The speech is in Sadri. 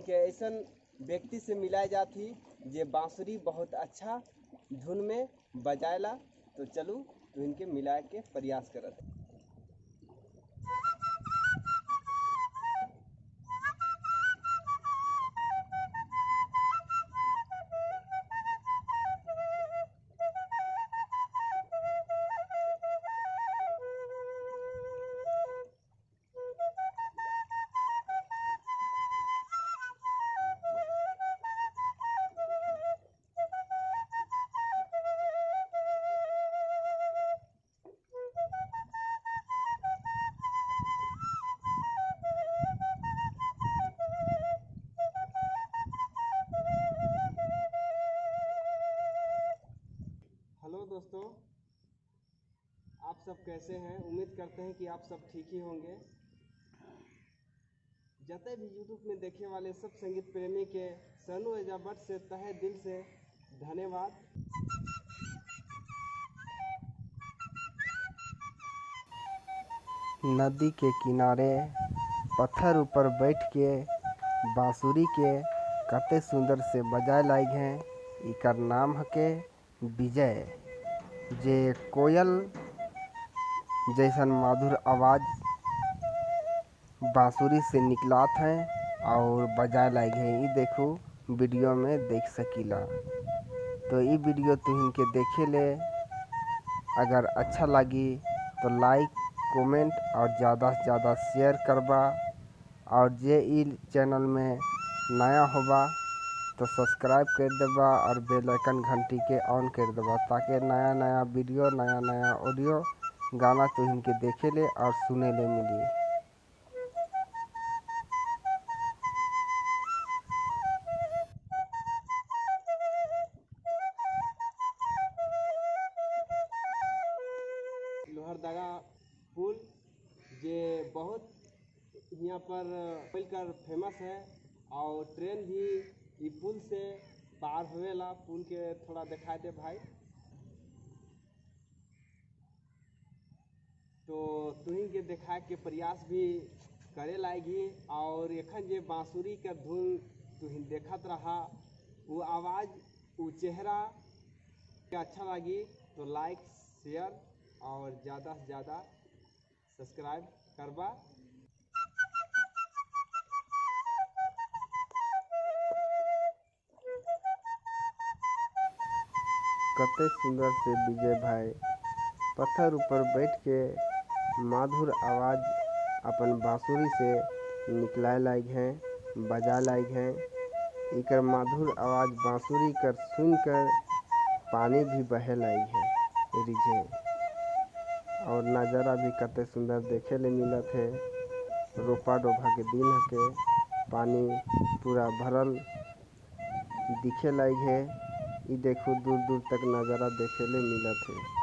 तुहिन के ऐसा व्यक्ति से मिलाए जाती जे बांसुरी बहुत अच्छा धुन में बजाएला। तो चलू तुहिन के मिलाए के प्रयास करत। हेलो दोस्तों, आप सब कैसे हैं? उम्मीद करते हैं कि आप सब ठीक ही होंगे। जते भी यूट्यूब में देखे वाले सब संगीत प्रेमी के सनू एजाबट से तहे दिल से धन्यवाद। नदी के किनारे पत्थर ऊपर बैठ के बांसुरी के कते सुंदर से बजाए लाग हैं। इकर नाम हके विजय, जे कोयल जैसन मधुर आवाज बांसुरी से निकलात हैं और बजाए लाग हैं। ये देखो वीडियो में देख सकीला। तो ये वीडियो तुहिन के देखे ले अगर अच्छा लगी तो लाइक कमेंट और ज़्यादा से ज़्यादा शेयर करबा, और जे ई चैनल में नया होबा तो सब्सक्राइब कर देबा और बेल आइकन घंटी के ऑन कर देबा, ताकि नया नया वीडियो नया नया ऑडियो गाना तुहिन के देखे ले और सुने ले मिली। लोहरदगा पुल जे बहुत यहाँ पर मिलकर फेमस है और ट्रेन भी ई पुल से पार होवेला। पुल के थोड़ा दिखा दे भाई। तो तुहिन के दिखा के प्रयास भी करे लागी। और एखन जे बांसुरी के धुन तुहिन देखत रहा, वो आवाज़ वो चेहरा के अच्छा लगी तो लाइक शेयर और ज़्यादा से ज़्यादा सब्सक्राइब करबा। कते सुंदर से विजय भाई पत्थर ऊपर बैठ के मधुर आवाज़ अपन बांसुरी से निकलाए लाग हैं, बजाए लाग हैं। इकर मधुर आवाज़ बांसुरी कर सुनकर पानी भी बहे लाग है रिझे, और नज़ारा भी कते सुंदर देखे ले मिलत है। रोपा डोभा के दिन हके, पानी पूरा भरल दिखे लाग है। ये देखो दूर दूर तक नज़ारा देखे ले मिलत है।